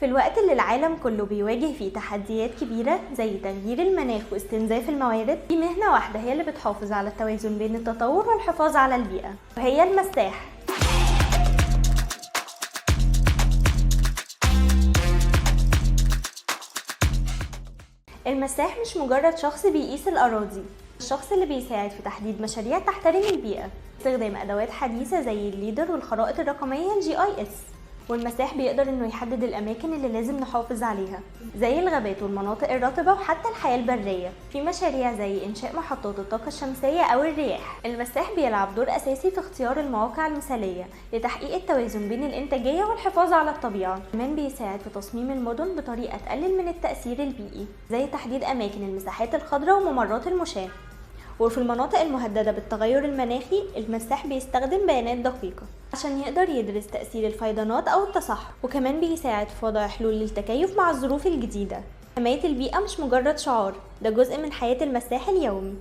في الوقت اللي العالم كله بيواجه فيه تحديات كبيرة زي تغيير المناخ واستنزاف الموارد، في مهنة واحدة هي اللي بتحافظ على التوازن بين التطور والحفاظ على البيئة، وهي المساح. المساح مش مجرد شخص بيقيس الأراضي، الشخص اللي بيساعد في تحديد مشاريع تحترم البيئة، استخدام أدوات حديثة زي ال LiDAR والخرائط الرقمية ال GIS. والمساح بيقدر انه يحدد الاماكن اللي لازم نحافظ عليها زي الغابات والمناطق الرطبة وحتى الحياة البرية. في مشاريع زي انشاء محطات الطاقة الشمسية او الرياح، المساح بيلعب دور اساسي في اختيار المواقع المثالية لتحقيق التوازن بين الانتاجية والحفاظ على الطبيعة. كمان بيساعد في تصميم المدن بطريقة تقلل من التأثير البيئي زي تحديد اماكن المساحات الخضراء وممرات المشاة. وفي المناطق المهددة بالتغير المناخي، المساح بيستخدم بيانات دقيقة عشان يقدر يدرس تأثير الفيضانات أو التصحر، وكمان بيساعد في وضع حلول للتكيف مع الظروف الجديدة. حماية البيئة مش مجرد شعار، ده جزء من حياة المساح اليومي.